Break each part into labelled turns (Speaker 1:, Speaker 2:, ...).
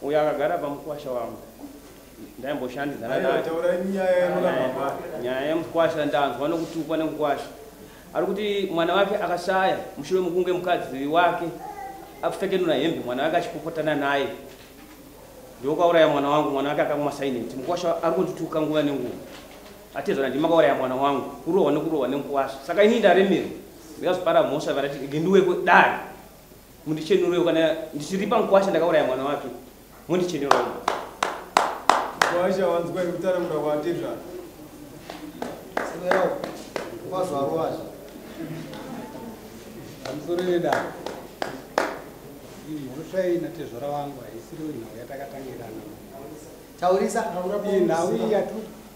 Speaker 1: Uyo akagara pamukwasha wangu ndaimboshandidzana naye.
Speaker 2: Taura nyaya yemunamama.
Speaker 1: Nyaya yemukwasha ndanzwa nokutukwa nemukwasha. Ari kuti mwana wake akashaya mushure mekunge mukadzi wake apfekenura hembe, mwana wake achipopotana naye. Ndokauraya mwana wangu, mwana wake akamwa saineti. Mukwasha ari kundituka nguva nenguva. Atezvana ndimi makauraya mwana wangu, kurohwa nekurohwa nemukwasha. Saka ini ndaremerwa. Ndikazvipara mhosva varati ngendiwe kudare. Mundichenurewo kana ndichiripa mukwasha ndakauraya mwana wake. Mundichenurawo.
Speaker 2: Mukwasha wanzwa kutsanangura kwatezvara.
Speaker 3: Simero, kwazvarowazve.
Speaker 4: Pamusoro vedare, iyi mhosva iyi natezvara vangu haisiriyo nhau yatakatangirana.
Speaker 3: Taurisa.
Speaker 4: Iyi nhau iyi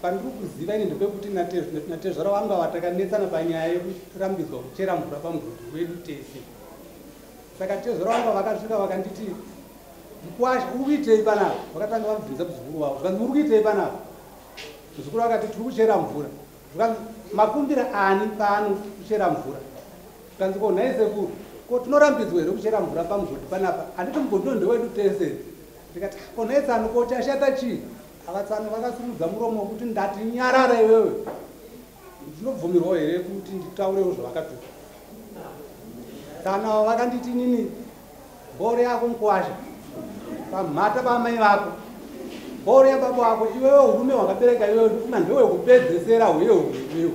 Speaker 4: pandiri kuziva ini ndepekuti natezvara vangu ava takanetsana panyaya yekurambidzwa kuchera mvura pamugodhi wedu tese. Saka tezvara vangu vakasvika vakanditi, mukwasha uri kuitei panapa? Vakatanga vabvunza muzukuru wavo, zvikanzi muri kuitei panapa? Muzukuru akati tiri kuchera mvura. Zvikanzi makumbira ani pano kuchera mvura? Zvikanzi ko nhai sekuru, ko tinorambidzwa here kuchera mvura pamugodhi panapa? Handiti mugodhi uno ndewedu tese. Ndikati ko nhai tsano, ko chashata chii? Ava tsano vakasimudza muromo wekuti ndati nyarara iwewe. Ndinobvumirwawo here kuti nditaurewo zvavakatuka? Tsano ava vakanditi nini mboro yako mukwasha pamhata paamai vako, mboro yababa wako iwewe, urume hwakabereka iwewe ndikuna ndewekupedzesera huye iwewe,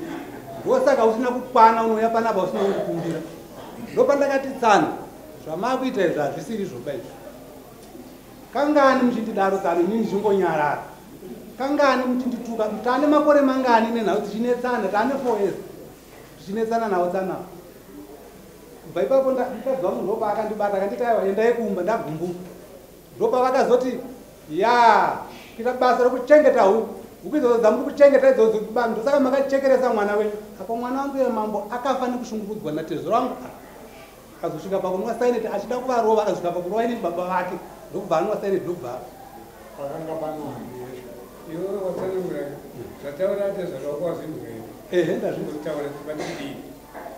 Speaker 4: ndosaka usina kukwana unouya panapa usina kundikumbira. Ndopandakati tsano, zvamakuita izvi hazvisiri zvoba izvi. Kangani muchindidaro tsano, inini ndichingonyarara? Kangani muchindituka? Tane makore mangani nenhau tichinetsana? Tane 4 years tichinetsana nawo tsana. Kubva ipapo mukadzi wangu ndopaakandibata akanditi aiwa endai kumba, ndagumbuka. Ndopavakazoti ya kuita basa rekuchengeta huku, huku idzodzo dzamuri kuchengeta idzodzo ndosaka makachekeresa mwana wenyu. Apo mwana wangu iye mambo akafa nekushungurudzwa natezvara wangu. Akazosvika pakunwa saineti achida kuvarova, akazosvika pakurova inini baba vake, ndokubva anwa saineti ndokubva afa.
Speaker 5: Pakanga panani iwewe watsanangura zvataura tezvara wako wazvinzwa here?
Speaker 4: Ehe, ndazvinzwa.
Speaker 5: Kutaura kuti patidii?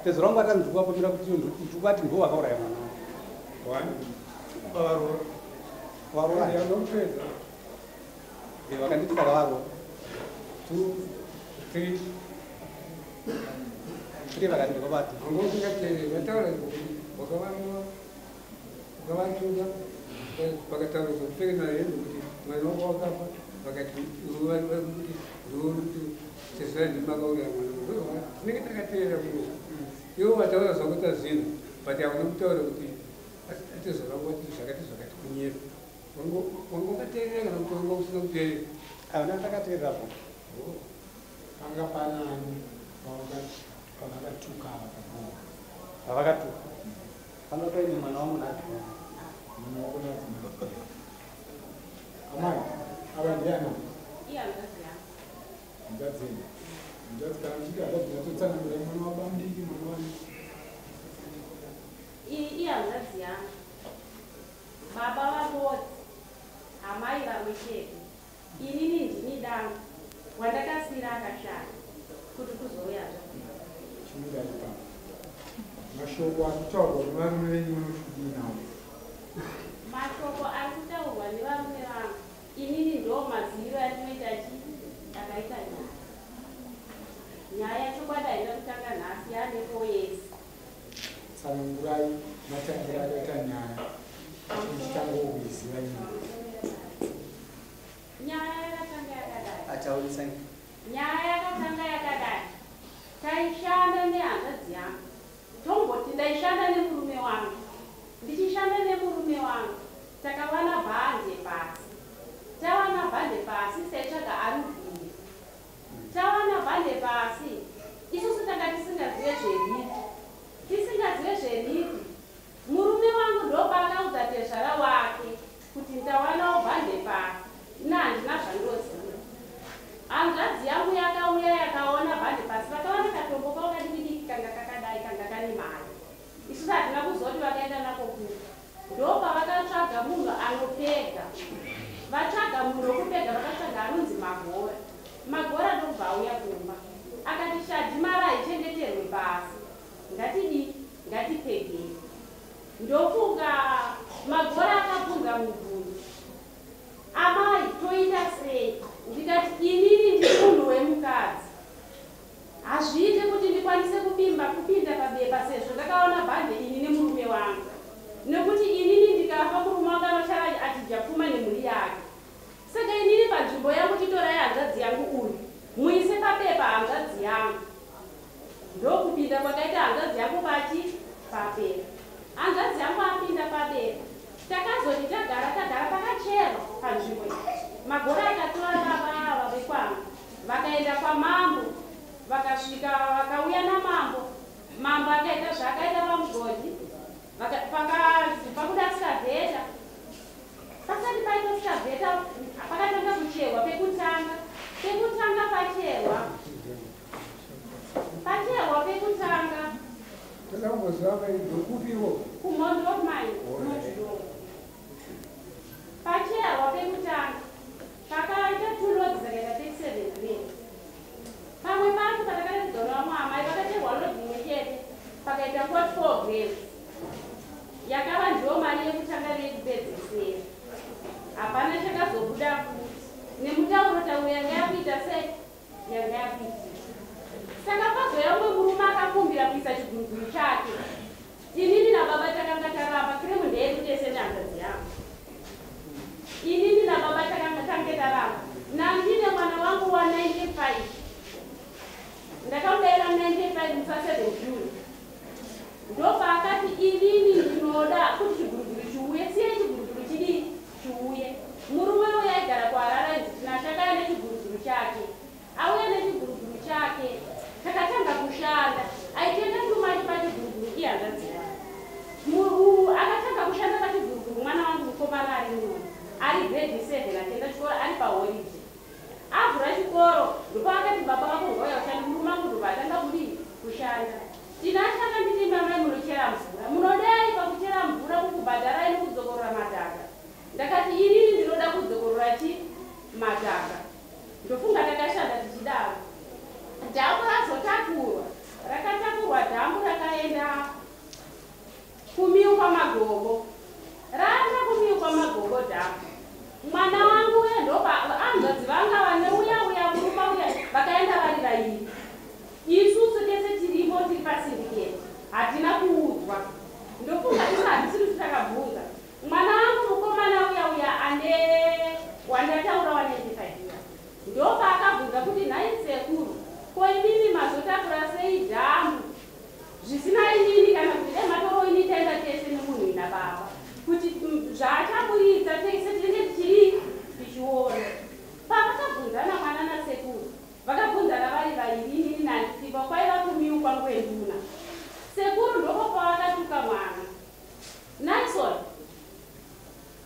Speaker 4: Tezvara wangu atanzi ndikuvapomera kuti ndikuvati ndiwo wakauraya mwana wangu.
Speaker 5: One.
Speaker 2: Varova.
Speaker 4: Varova.
Speaker 5: Ndopedza.
Speaker 4: Vakanditi ndakavarova.
Speaker 5: 2 3
Speaker 4: 3 vakati ndakavati.
Speaker 5: Wanga usingateereri, vataura kuti wakavarova, wakavatuka, vakataura zvekupfeka hembe kuti mwana wako wakafa, vakati kuti ndiwe kuti tezvara ndimi makauraya mwana wangu. Tinenge takateerera kuno. Iwe wataura zvako tazvinhu, but hauna kutaura kuti atezvara wangu wati zvakati zvakati kunyepa. Wanga wakateerera kana kuti wanga usina kuteerera?
Speaker 4: Hauna, ndakateerera zvangu.
Speaker 6: Panga panani pavakatuka vakagona?
Speaker 4: Pavakatuka panga paine mwana wangu naadzimai.
Speaker 6: Mwana wako naadzimai. Amai, ava ndiana?
Speaker 7: Ihanzvadzi yangu.
Speaker 6: Hanzvadzi yenyu. Hanzvadzi, kana muchiti hanzvadzi nyatsotsanangura, mwana wabamudiki, mwana wani?
Speaker 7: Iyi ihanzvadzi yangu. Baba vamodzi, amai vamwe chete. Inini ndini dangu wandakasira akashaya kuti kuzouya hanzvadzi yangu.
Speaker 6: Chimira ipapo. Mashoko ari kutaurwa nevarume venyu munoti kudii nawo?
Speaker 7: Mashoko ari kutaurwa nevarume vangu inini ndo maziviro andinoita chii akaita nyaya. Nyaya chokwadi haina kutanga nhasi, yaane 4 years.
Speaker 6: Tsanangurai matangiro akaita nyaya muchitangawo kuiziva imi.
Speaker 7: Nyaya yakatanga yakadai.
Speaker 3: Ataurisai.
Speaker 7: Nyaya yakatanga yakadai. Taishanda nehanzvadzi yangu. Tomboti ndaishanda nemurume wangu. Ndichishanda nemurume wangu takawana bhande pasi. Tawana bhande pasi taitsvaga aruvhiri. Tawana bhande pasi isusu tanga tisingazive zvenhiti. Tisingazive zvenhiti. Murume wangu ndopaakaudza tezvara wake kuti ndawanawo bhande pasi. Ini handina zvandoziva. Hanzvadzi yangu yakauya yakaona bhande pasi, vakawana katombo kavo kadiki diki kanga kakadai, kanga kane mari. Isusu hatina kuziva kuti vakaenda nako kupi. Ndopavakatsvaga munhu anopega. Vatsvaga munhu wokupega, vakatsvaga anonzi Magora. Magora ndokubva auya kumba. Akati shadhi mari haichengeterwe pasi. Ngatidii? Ngatipegei. Ndofunga Magora akabvunza mubvunzo. ndinosimba kupinda pabepa sezvo ndakaona bhande ini nemurume wangu. Nekuti inini ndikafa murume wangu anoshara achidya pfuma nemhuri yake. Saka inini panzvimbo yangu chitorai hanzvadzi yangu uyu. Muise pabepa hanzvadzi yangu. Ndokupinda kwakaita hanzvadzi yangu pachi pabepa. Hanzvadzi yangu apinda pabepa. Takazoti tagara tagara pakacherwa panzvimbo iyi. Magore akatora baba ava vekwangu vakaenda kwamambo vakasvika vakauya namambo. Mambo akaita zvaakaita pamugodhi. Pakuda sikavheta. Pasati paita sikavheta pakatanga kucherwa pekutanga. Pekutanga pacherwa. Pacherwa pekutanga. Kumhondoro mai. Pacherwa pekutanga. Pakaita 2 loads dzakaita 37 grams. Pamwe pacho patakaratidzwa nevamwe amai vakacherwa load imwe chete pakaita 44 grams. Yakava ndiyo mari yekutanga neyekupedzisira. Hapana chakazobuda futi. Nemutauro tauro yanga yakuita sei? Yanga yakuitika. Saka pazouya umwe murume akakumbira kuisa chiguruguru chake. Inini nababa takanga taramba kiremu ndeyedu tese nehanzvadzi yangu. Inini nababa takanga tange taramba. Nandine mwana wangu wa 95. Ndakamudaira 95 musi wa 7 June. Ndopaakati inini ndinoda kuti chiguruguru chiuye, siye chiguruguru chidii chiuye. Murume uyo aigara kuHarare ainzi Tinashe akauya nechiguruguru chake. Auya nechiguruguru chake, takatanga kushanda. Aitenga tumachi pachiguruguru ihanzvadzi yangu. Akatanga kushanda pachiguruguru mwana wangu mukomana ari muno. Ari grade 7 achienda chikoro ari paholiday. Avhura chikoro ndopaakati baba vako ngauya kushanda murume wangu ndobva atanga kudii kushanda. Tinashe akanditi mamai munochera mvura. Munodai pakuchera mvura kukubhadharai nokudzokorora madhaka. Ndakati inini ndinoda kudzokorora chi madhaka. Ndofunga takashanda tichidaro. Dhamu razotakurwa. Rakatakurwa dhamu rakaenda kumiu kwamagogo. Raenda kumiu kwamagogo dhamu. Mwana wangu uya ndopa hanzvadzi vanga vane uya uya murume uya vakaenda vari vairi. Isusu tese tirimo tiri pasindiketi. Hatina kuudzwa. Ndofunga isu hatisiri kuti takabvunza. Mwana wangu mukomana uya uya ane wandataura wa 95 years. Ndopaakabvunza kuti nhai sekuru, ko imimi mazotakura sei dhamu zvisina inini kana kuti dai matoro ini taenda tese nemunhu ina baba. Kuti zvaachaburitsa tese tinenge tichiri tichiona. Pavakabvunzana mwana nasekuru, vakabvunzana vari vairi inini nandisipo kwaiva kumiu kwangwenduna. Sekuru ndoko pavakatuka mwana. Nison,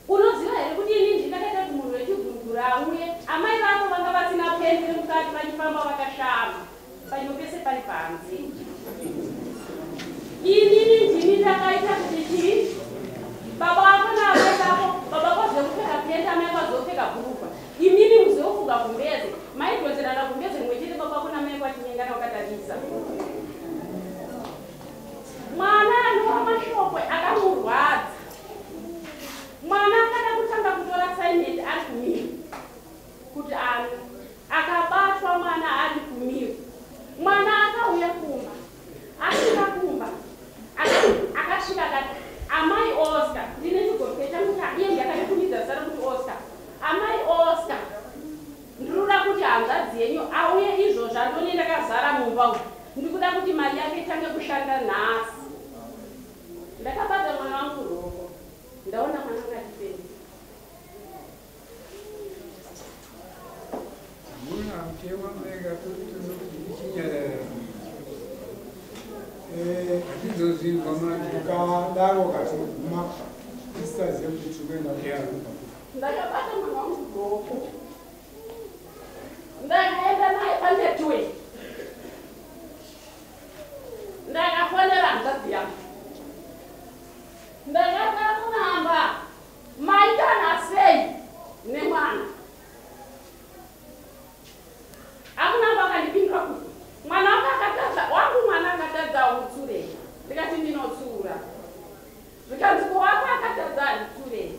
Speaker 7: unoziva here kuti inini ndakaita kuti munhu wechiguruguru auye, amai vako vanga vasina pendi remukati vachifamba vakashama, panyimo pese pari panze. Inini ndini ndakaita kuti chii? Baba vako naamai vako, baba vazokupfeka pendi, amai vazopfeka bhurukwa. Imimi muzofuga gumbeze, maidhonzerana gumbeze rimwe chete baba vako namai vako vachinyengana vakatarisa. Mwana anova mashoko akamurwadza. Mwana akada kutanga kutora saineti ari kumira kuti anwe. Akabatwa mwana ari kumira. Mwana akauya kumba. Asvika kumba. Akasvika akati amai Oscar, ndine chigorwe changu iye ndiakanikumidza zita rekuti Oscar. Amai Oscar, ndinoda kuti hanzvadzi yenyu auye izvozvo andone ndakazara mumba umu. Ndikuda kuti mari yake itange kushanda nhasi. Ndakabata mwana wangu ruoko. Ndaona mwana wangu achipenya.
Speaker 5: Muna mutemo mega chinyarara. Hatizozvinzwa manje.
Speaker 6: Ukadaro katinoguma tisingazive kuti tiri kuenda kupi.
Speaker 7: Ndakabata mwana wangu ruoko. Ndakaenda naye panetwork. Ndakafonera hanzvadzi yangu. Ndakati kunamba maitana sei nemwana. Akunamba akandipindura kuti mwana wako akatadza, wangu mwana akatadza utsurei. Ndikati ndinotsura. Zvikanzi ko wako akatadza handitsurei.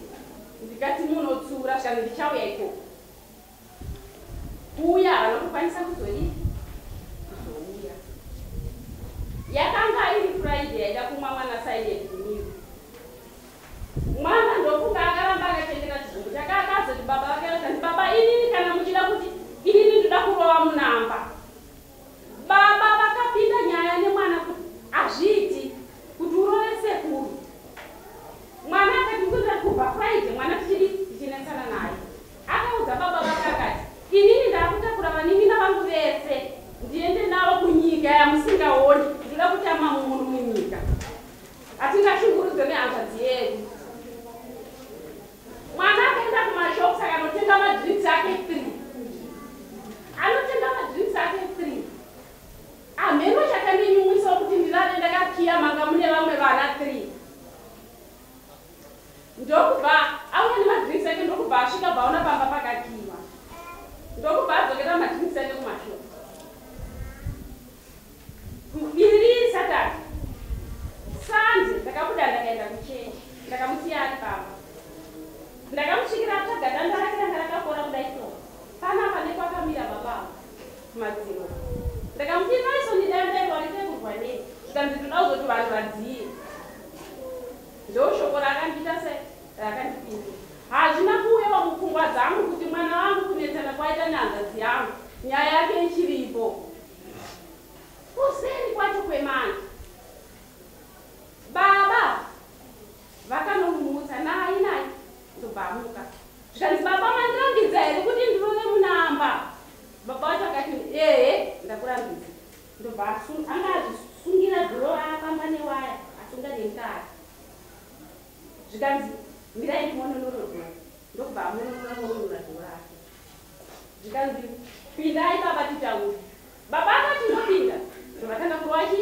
Speaker 7: Ndikati munotsura zvikanzi ndichauya ikoko. Kuuya havana kukwanisa kuzodii? Kuzouya. Munyika hatingashungurudzwe nehanzvadzi yedu. Mwana akaenda kumashops akanotenga madrinks ake 3, anotenga madrinks ake 3. Amheno chakandinyumwisa kuti ndirare ndakakiya, manga mune vamwe vana 3. Ndokubva auya nemadrinks ake, ndokubva asvika, bvaona pamba pakakiwa, ndokubva adzokera madrinks ake kumashops. Iri riri Saturday. Sunday ndakabuda, ndakaenda kuchechi, ndakamusiya ari pamba. Ndakamusvikira atsvaga danda rake ranga rakakora kudai so, panapa nekwakamira baba avo kumadziro. Ndakamuti, "Naisoni, danda iro ritekurwa nei?" Zvikanzi, "Toda kuzoti vanhu vadziye." Ndoshoko rakandiita se rakandipindura. Hazvina kuuyawo mupfungwa dzangu kuti mwana wangu kunetsana kwaita nehanzvadzi yangu, nyaya yake ichiripo. Kuseri kwacho kwemanje, baba vakanomumutsa, "Nai, nai." Ndobva amuka. Zvikanzi, "Baba, mandirambidza here kuti ndirove munamba?" Baba vacho akati, "Ehe, ndakurambidza." Ndobva anga azvisungira dhoro, afamba newaya, asunga nemukati. Zvikanzi, "Mirai ndimononoro dhoro." Ndobva amononora, mononora dhoro rake. Zvikanzi, "Pindai baba, titaure." Baba akati, "Ndopinda." Ndovatanga kurova chi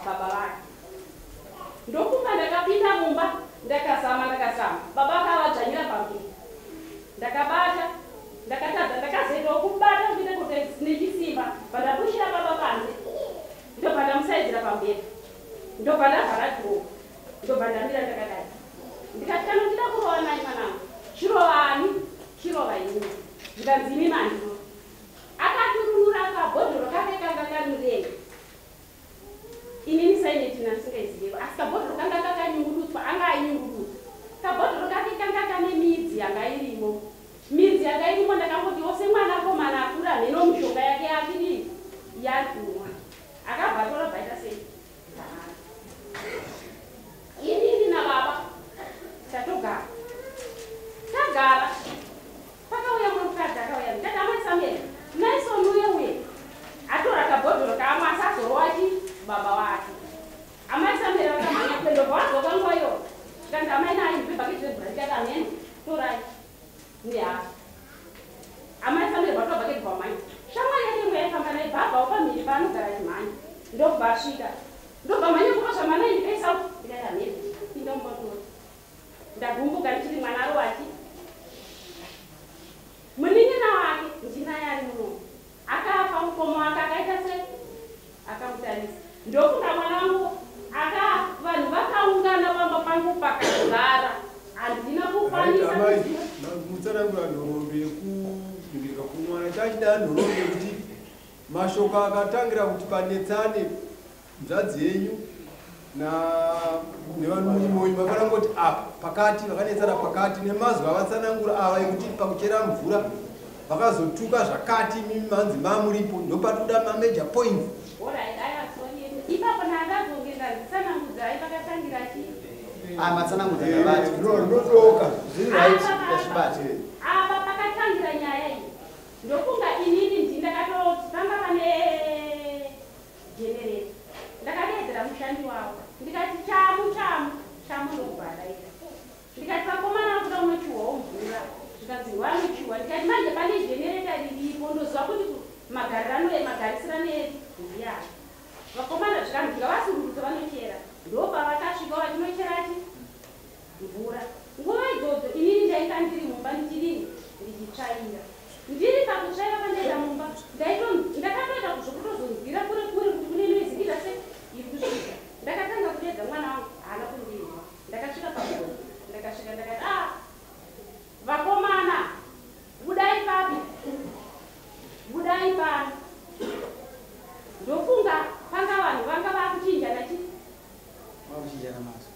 Speaker 7: baba vake. Ndokunga ndakapinda mumba, ndakazama, ndakazama, baba akavadzvanyira pamberi. Ndakabata, ndakatadza, ndakazoitawo kubata kuita kuti nechisimba, bva ndapushira baba panze, ndobva ndamusaidzira pamberi, ndobva ndavhara dhoo, ndobva ndamira ndakadai. Ndikati, "Kana uchida kurova nai mwanangu, chirovani, chirova ini." Zvikanzi, "Imi mandiro." Akaturunura kabhodhoro kake kanga kanurei. Inini sainetina ndisingaizivevo, asi kabhodhoro kanga kakanyungudutswa, anga ainyungudutsa kabhodhoro kake, kanga kane midzi yanga irimo, midzi yanga irimo. Ndakangoti wose mwanakomana akura, mheno mishonga yake yakidii yakumwa. Akabva atora, bvaita sei, inini nababa tatogara, tagara. Pakauya mukadzi, akauya, ndikati, "Amai Samuel, Naison uye uye atora kabhodhoro kaamwe, asazorowa chi baba wake." Amai Samuel vakamhanya kuendobva vadzoka nguva iyoyo. Zvikanzi, "Amai nai, ndipe bhaketi remvura." Ndikati, "Amene, torai nehasha." Amai Samuel vatora bhaketi, bvamhanya. Shamwari yake imwe yaifamba naye bhabhawo pamhiri paanogara chimhanya, ndobva asvika, ndobva mhanya kurosva, "Mwana, ndipei sauti." Ndikati, "Amene, pinda mumba tora." Ndagumbuka ndichiti mwana arowachi munin'ina wake ndinaye ari munomu, akafa mukoma wake akaita se akamutarisa. Ndofunga mwana wangu aka vanhu vakaungana pamba pangu pakazara, handina kukwanisa
Speaker 2: Amai,
Speaker 7: kuziva.
Speaker 2: Mutsanangura nhoroondo yekudingirika kumwana chachida, nhoroondo yekuti mashoko akatangira kuti panetsane nzvadzi yenyu nevanun'una vafanira kungoti apa pakati vakanetsana pakati nemazwi avatsanangura ava ekuti pakuchera mvura vakazotuka zvakati, mimi manzi mamuripo, ndopatoda mamajor points.
Speaker 7: Alright, aiwa, sorry. Ipapo ndandazonge ndazitsanangudzai pakatangira chii.
Speaker 3: Ah, matsanangudza, ndabati.
Speaker 2: Rinodoka.
Speaker 3: Zviri right, ndazvibata.
Speaker 7: Apa pakatangira nyaya iyi, ndofunga inini ndindakatoti panga pane generator. Ndakadeedzera mushandi wavo, ndikati, "Chamu, chamu, chamu." Ndokubva adaira. Ndikati, "Vakomana vakuda unochiwawo mvura." Zvikanzi, "Vanochiwa." Ndikati, "Manje pane generator riripo, ndoziva kuti magarirano magarisirano edu ndiyani." Vakomana, zvikanzi, "Ngavasururudze vanochera." Ndopavakasvika vachinochera chi mvura. Nguva idzodzo inini ndainga ndiri mumba, ndichidini, ndichitsvaira. Ndiri pakutsvaira pandaenda mumba, ndakatoita zvokutozonzwira kure kure kuti kune noise ita se iri kusvika. Ndakatanga kudeedza mwana wangu, haana kundinzwa. Ndakasvika pagoni, ndakasvika ndakati, "A vakomana, budai papi, budai pano." Ndofunga panga vanhu vanga vakuchinjana chi
Speaker 3: Makuchinjana mazwi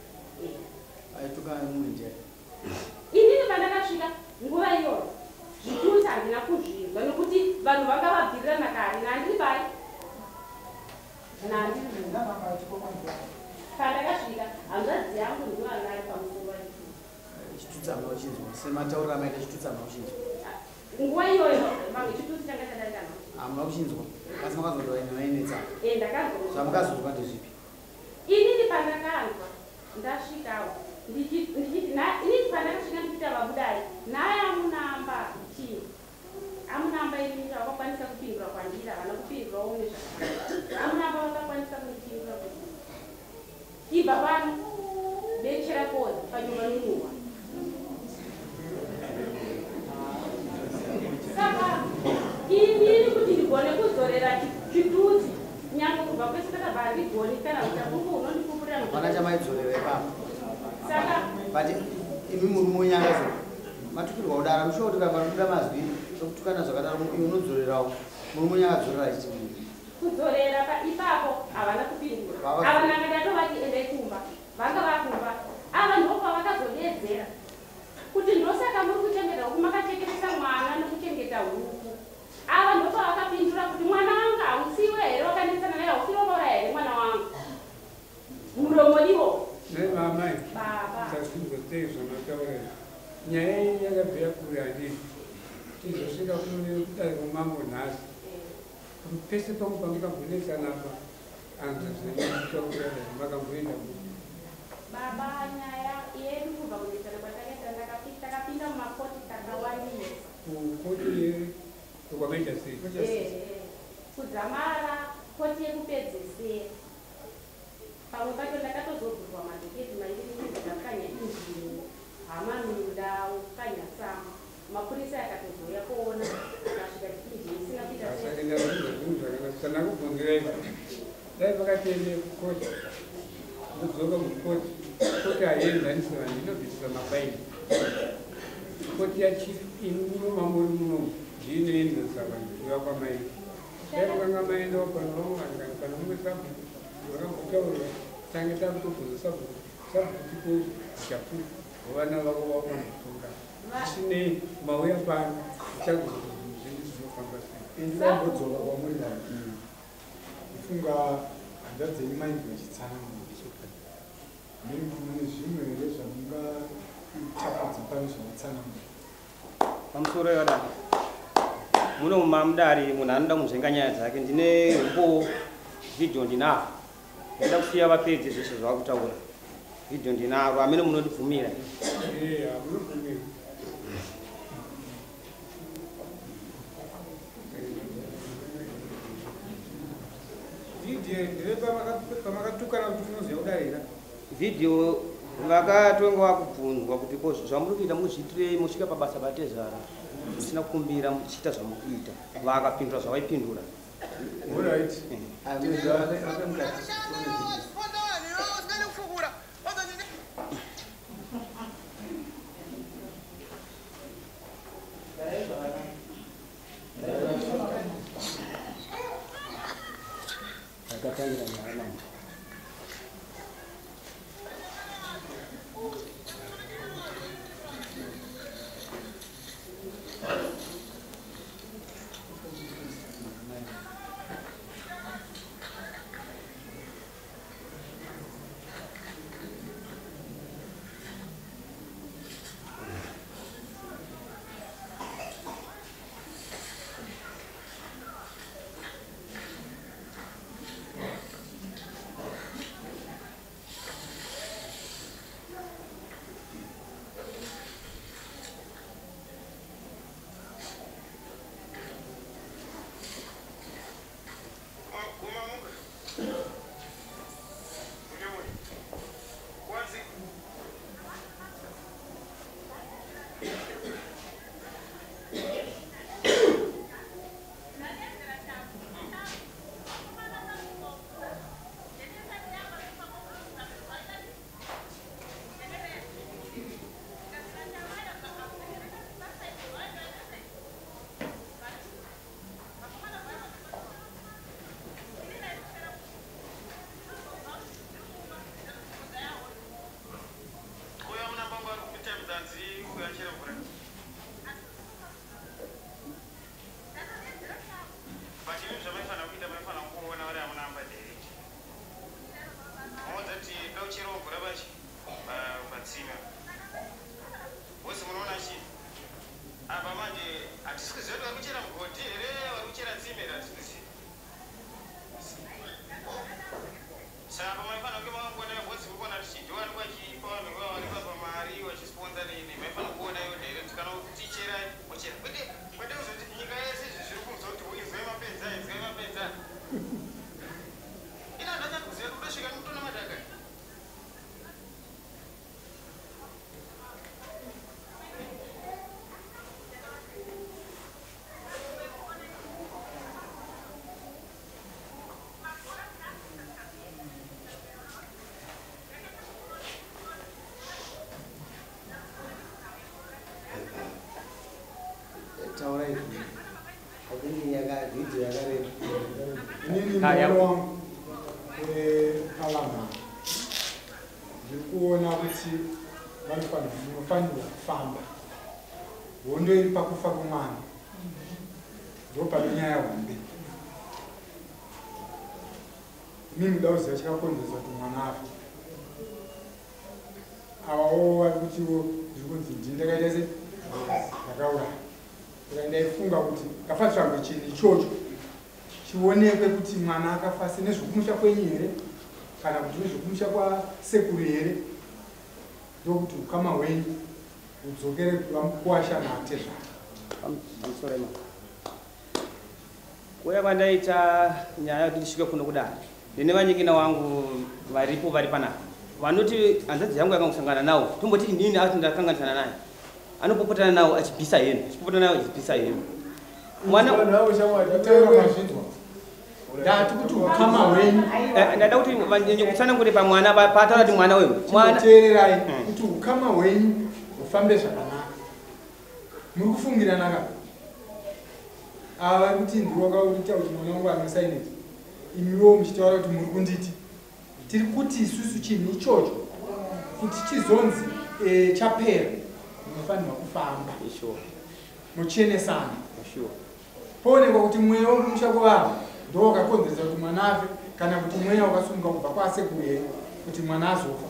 Speaker 3: aituka munhu ndiani?
Speaker 7: Inini pandakasvika nguva iyoyo, zvitusi handina kuzvinzwa nekuti vanhu vanga vabvirirana kare. Nandiri pai, nandiri mumba pandakasvika, hanzvadzi yangu ndiyo anga ari pamusoro vachitusi.
Speaker 3: Chitutsi hamuna kuchinzwa sematauriro amaita, chitutsi hamuna kuchinzwa?
Speaker 7: Nguva iyoyo vamwe chitusi changa chadarika nhau.
Speaker 3: Hamuna kuchinzwa, asi makazonzwa vainetsa?
Speaker 7: Ndakazonzwa.
Speaker 3: Zvamakazonzwa ndezvipi?
Speaker 7: Pandakanzwa ndasvikawo inini pandakasvika ndichita vabudai naye amunamba chii amunamba inini vakakwanisa kupindura kwandiri havana kupindurawo mune zvakanaka amunamba vakakwanisa kundipindura kuti ibva pano bechera kozi panyumba nonuhwa. Saka inini kuti ndigone kudzorera chitutsi nyange kubva kwese takabva handigoni kana uchapungu unondipupurira.
Speaker 3: Hapana chamaidzorera ipapo.
Speaker 7: Saka
Speaker 3: but imi murume wenyangazo matukirwa kudaro mushuwa kuti panobuda mazwi ekutukana zvakadaro iwe unodzorerawo murume wenyanga adzorera achiti
Speaker 7: kudzorera ipapo havana kupindura. Ava nanga ndatovati endai kumba vanga vakumba ava ndopavakazodedzera kuti ndosaka muri kuchengeta huku makachekeresa mwana nokuchengeta huku. Ava ndopavakapindura kuti mwana wangu hausiwe here wakanetsana naye hausiwe wakauraya here mwana wangu muromo iwo.
Speaker 5: Nemamai
Speaker 7: Baba.
Speaker 5: Sazvinzotei zvamataura izvi. Nyaya iyi yakabvira kure handiti tizosvika kudare kwamambo nhasi. Pese pangu pamakambonetsana apa anzazvemakamboenda kupi.
Speaker 7: Baba nyaya yedu kubva kunetsana kwatakaita takapinda mumakoti takawandisa.
Speaker 5: Kukoti kwamaita sei?
Speaker 7: Kudzamara koti yekupedzesera. Pamwe pacho ndakatozobvurwa madhoketi maindakanya injini hama mundau kanyatsama mapurisa akatozouya kuona akasvika injini isina kuita
Speaker 5: sei. Sana kubvunzirai dai pakatiende kukoti ndodzoka mukoti koti haienzanisi vanhu inobvisisa mafaini. Koti yachief muno mamuri munomu ndiinoenzanisa vanhu kuva kwamai. Dai pakanga maendawo pano vamwe vanhu kana pano mumwe sabhuku vakambotaurwa tange takutobvunza sabhuku sabhuku tipo chapupu vana vako vakambotonga zvisinei mauya pano zvichagozozvinhu zvinofamba sei.
Speaker 6: Ndinambodzoka kwamuri vanhu ndifunga hanzvadzi dzenyu mainzi vachitsanangura mune zvimwe here zvamungatapudza pane zvavatsanangura.
Speaker 1: Pamusoro yevadaro muno mamudari munhu anoda kunzvenga nyaya dzake ndine humbowo vhidhiyo ndinaro ndinoda kusiya vapedze zveshe zvavakutaura vhidhiyo ndinaro amene munondibvumira.
Speaker 5: Munobvumira.
Speaker 8: Vhidhiyo ndeve pamakatukana kuti munoziva kudarira.
Speaker 1: Vhidhiyo vakatonga vakubvunzwa kuti ko zvamuri kuita muzviitirei musvika pabasa patezvara musina kukumbira muchiita zvamuri kuita vakapindura zvavaipindura.
Speaker 6: Alright.
Speaker 1: Akatangira nyaya manje.
Speaker 9: Saka maifanira kunge makangona
Speaker 6: Ini wangu pavanhu ndiri kuona kuti vanofanirwa kufamba. Hondo iri pakufa kwemwana ndo pane nyaya hombe. Mimi muda kuziva chakakonzeresa kuti mwana afe. Avawo vari kutiwo ndiri kunzi ndini ndakaita se ndakauraya. Saka ndaifunga kuti ngapatsvagwe chinhu ichocho chionekwe kuti mwana akafa se nezvekumusha kwenyu here kana kuti nezvekumusha kwasekuru here, ndokuti ukama hwenyu hudzokere vamukuwasha naatezvara.
Speaker 1: Kuuya kwandaita nyaya yekuti ndisvike kuno kudare, ndine vanyikina wangu varipo vari panapa vanoti hanzvadzi yangu yakangosangana nawo, tomboti inini ati ndakanganisana naye, anopopotana nawo achibvisa hembe, achipopotana nawo achibvisa hembe. Mwana
Speaker 6: ndati kuti ukama hwenyu
Speaker 1: ndada kuti kutsanangure pamwana paataura kuti mwana wewe
Speaker 6: mwana teererai kuti ukama hwenyu hufambe zvakanaka. Muri kufungirana ka? Ava vari kuti ndiwe wakaita kuti mwana wangu anosaineti, imiwo muchitaura kuti muri kunditi. Tiri kuti isusu chinhu ichocho kuti chizonzi chapera munofanirwa kufamba muchenesana, poonekwa kuti mweya wekumusha kwevanhu ndo wakakonzeresa kuti mwana afe kana kuti mweya wakasumuka kubva kwasekuru here kuti mwana azofa.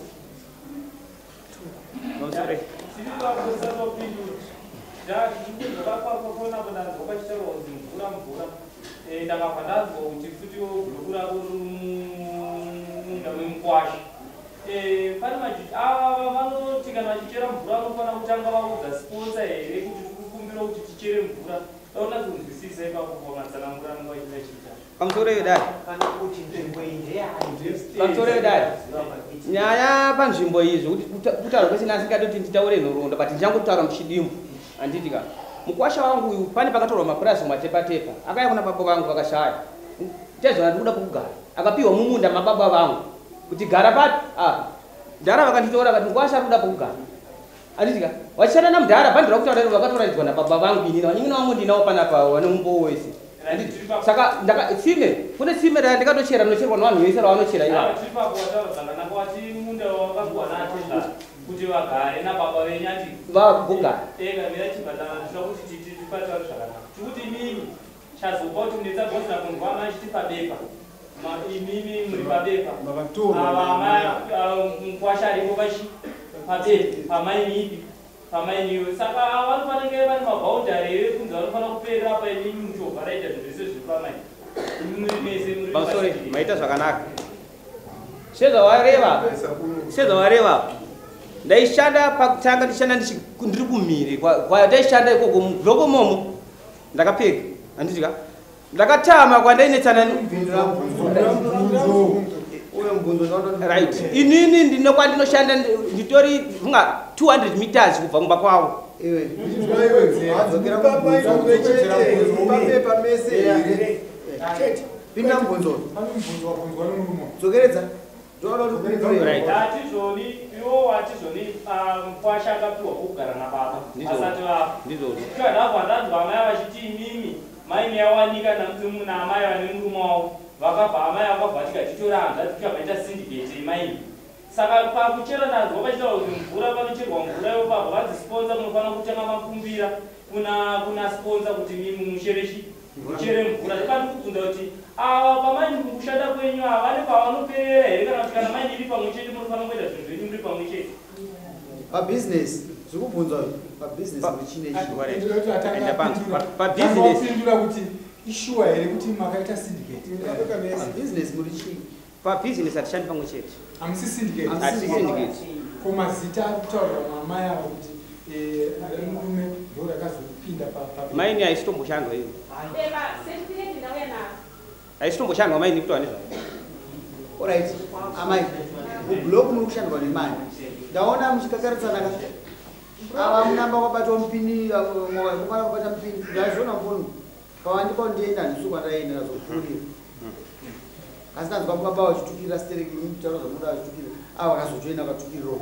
Speaker 9: Ndakabva ndanzwa kuti futi bhuku rako munda wemukwasha. Pane majuti ava vanoti kana vachichera mvura vanofanira kutanga vaudza sponsor here kuti tikukumbira kuti tichere mvura. Daunatso kunzwisisa ipapo pamatsanangura anenge vachiita.
Speaker 1: Pamusoro yedare.
Speaker 10: Kana kuti nzvimbo iyi ndeyani?
Speaker 1: Pamusoro yedare. Nyaya panzvimbo iyi zvekuti kutaura kwese asingadi kuti nditaure nhoroondo, but ndichangotaura muchidimbu. Handiti ka. Mukwasha wangu uyu pane pakatorwa mapurazi matepatepa. Akauya kuna baba vangu vakashaya. Chaizvona ndikuda pokugara. Akapiwa mumunda mababa vangu kuti gara papi apa. Mudhara vakanditora vakati mukwasha ari kuda pokugara. Handiti ka. Vachishanda namudhara bhandira kutaura iro vakatoraidzwa nababa vangu inini. Vanyin'ina vangu ndinawo panapa vane mumbowo wese. Saka ndaka tsime kune tsime raya ndakatochera rinocherwa nevanhu vese ravanochera ivavo.
Speaker 9: Tiri papo wataura zvakanaka wati munda wakapiwa naatezvara kuti vagare nababa venyu ati
Speaker 1: vagogara.
Speaker 9: Ega mira chibhatana tinoda kuti tipataure zvakanaka. Tikuti imimi chazopa kuti munetsa bhozi nakunzwa amai achiti pabepa. Imimi muri pabepa. Ava amai mukwasha aripo pachi pabepa pamaini ipi pamainiwe. Saka vanofanira vane maboundary here kunzi vanofanira kuperera pa imimi muchovha raita zvinhu zvese zviri pamaini. Imi muri mese muri
Speaker 1: Pamusoro maita zvakanaka. Sezvawareva ndaishanda pakutanga ndishanda ndiri kumhiri kwataishanda ikoko mubhloko momo ndakapfeka handiti ka ndakatama kwandainetsana right inini ndine kwandinoshanda nditori funga 200 meters kubva kumba kwavo.
Speaker 3: Pinda mubvunzo. Dzokeredza.
Speaker 9: Hatizvoni iwo watizvoni mukwasha akapiwa pokugara nababa asati vafa.
Speaker 1: Ndizvozvo.
Speaker 9: Ndabva ndanzwa amai vachiti imimi maini yawanika naamai vane murume wavo vakabva amai vakabva tikatitora hanzvadzi tikabvaita syndicate yemaini. Saka pakuchera ndanzwa vachitaura kuti mvura panocherwa mvura yopabva vanzi sponsor munofanira kutanga makumbira kuna sponsor kuti mimi muchere muchere mvura. Ndikandikubvunza kuti ava pamaini mukushanda kwenyu ava vane pavanoperera here kana kuti kana maini iri pamwe chete munofanira kuita zvinhu zvenyu muri pamwe chete?
Speaker 3: Pabhizinesi zviri kubvunzwa pabhizinesi muchine
Speaker 6: chii? Kuti ishuwa here kuti makaita syndicate?
Speaker 3: Pabhizinesi muri chii?
Speaker 1: Pabhizinesi hatishandi pamwe chete.
Speaker 6: Hamusi syndicate?
Speaker 1: Hatisi syndicate.
Speaker 6: Ko mazita ari kutaurwa namai avo kuti murume ndo rakazopinda
Speaker 1: maini haisitomboshandwa iyo.
Speaker 7: Beba certificate ndauya naro.
Speaker 1: Haisitomboshandwa maini kutaura nezvayo.
Speaker 3: Alright, amai, mubhuloku muri kushandwa nemari. Ndaona muchikakaritsana ka. Ava munamba kwabatwa mupini, mwana kwabata mupini. Ndazviona mufoni. Pawandipa ndienda handisi kwandaenda ndazopfuurira. Asi ndanzwa baba vachitukirira stereki kutaura zvamunoda vachitukirira. Ava vakazojoina vakatukirirawo.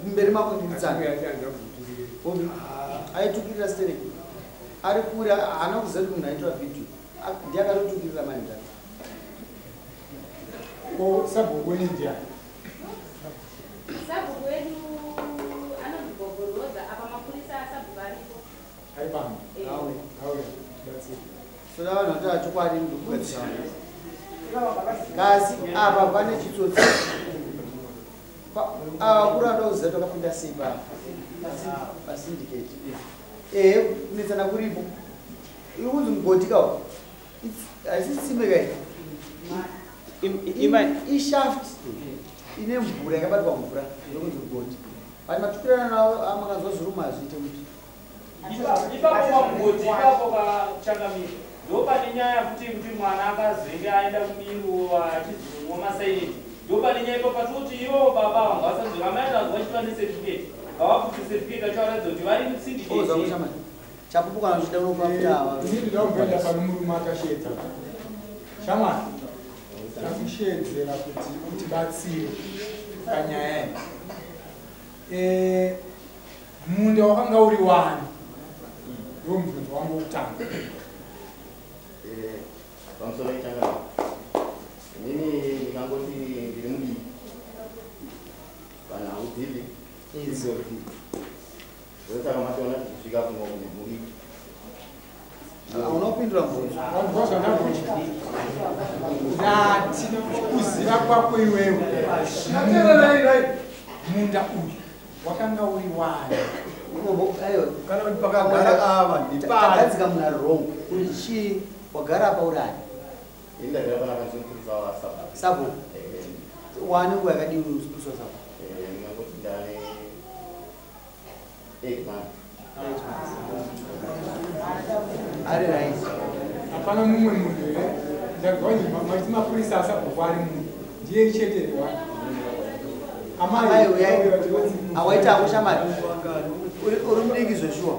Speaker 3: Kumberi mako ndikutsana. Aitukirira stereki. Ari kure haana kuziva kuti munhu aitora vhidhiyo. Ndiye akatotukirira mai mudhara.
Speaker 6: Ko sabhuku wenyu ndiani?
Speaker 7: Sabhuku wedu anonzi Gogoroza, apa mapurisa asabhuku aripo.
Speaker 6: Ari pano.
Speaker 3: Awe.
Speaker 6: Auya, tibatsire.
Speaker 3: Soda vanhu vanotaura chokwadi ndokugadzisana. Kasi apa pane chitsotsi. Ava vakuru vanoda kuziva kuti wakapinda sei pasyndicate. Ehe, kunetsana kuripo. Iri kunzi mugodhi kawo. Haisi tsime kai. Ishaft ine mvura yakabatwa mvura ndokunzi mugodhi. Vanhu matukirana navo amakanzwa zviruma hazviite kuti.
Speaker 9: Ipapo pamugodhi ipapo kachangamira ndopane nyaya futi yekuti mwana akazenge aenda kubiru achizomwa masaineti. Ndopane nyaya ipapo patoti ivo baba vanga vasanzwa amai atanzwa vachiva necertificate vavaputse certificate vachivaratidza kuti vari musyndicate.
Speaker 3: Oh, zvakusha mani. Chapupu kana uchida unopa kuti ava.
Speaker 6: Ini ndinoda kumboenda pano murume akashedza. Shamwari, takushedzera kuti utibatsire panyaya iyi. Munda wakanga uri wani? Ndiwo mubvunzo wangu wokutanga.
Speaker 11: Pamusoro pechangamire, inini ndingangoti ndiri mudiki panhau dzipi idzodzi, ndosaka matoona tichisvika kuno nemudiki.
Speaker 3: Hauna kupindura mubvunzo.
Speaker 6: Wanzwa zvandabvunza? Ndati kuziva kwako iwewe, munda uyu wakanga uri wani?
Speaker 2: Kana kuti pakagara ava ndipani?
Speaker 3: Tagadzika munhu ari wrong. Uri chii? Wagara apa uri ani?
Speaker 11: Ini ndagara panapa ndiri mupurisa wasabhuku.
Speaker 3: Sabhuku? Wane nguva yakadini uri mupurisa wasabhuku?
Speaker 11: Ndingangoti ndane 8 months.
Speaker 3: 8 months. Ari right.
Speaker 6: Hapana mumwe munhu here? Ndazwa kuti mapurisa asabhuku ari munhu. Ndiye chete here wani?
Speaker 3: Amai uyai. Awaita ako shamari. Uri mudiki zveshuwa.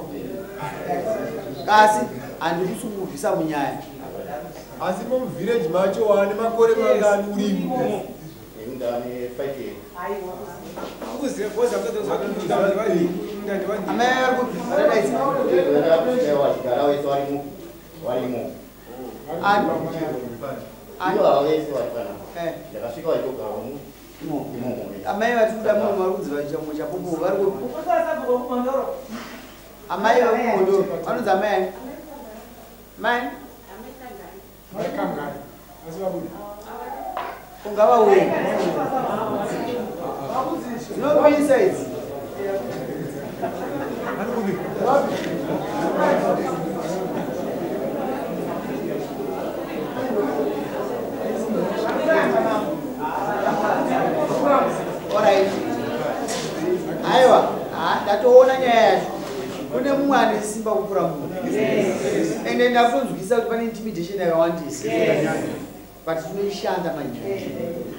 Speaker 3: Kasi handikusi kukubvisa munyaya.
Speaker 2: Asi muvillage macho wane makore mangani urimo?
Speaker 11: Ini ndane 5 years.
Speaker 3: Amai vari kupi? Varadaidza.
Speaker 11: Vachigara vese varimo. Varimo.
Speaker 3: Ani?
Speaker 11: Ivo ava vese vari panapa.
Speaker 3: Eh.
Speaker 11: Ndakasvika vachitogara
Speaker 3: Imomo.
Speaker 11: imomo.
Speaker 3: Amai vari kuda mumwe vari kunzi vachamu chapupu vari kupi? Amai vari kumhondoro. Vanonzi amai ani? Mai?
Speaker 6: Mai Kangani. Asi vabuda.
Speaker 3: Ungavauye. Dzinopisa idzi. Alright. Aiwa, ndatoona nyaya yacho. Kune mumwe ane simba kupfuura mumwe. Ende ndakunzwisa kuti pane intimidation yakawandisa. But tinoishanda manje.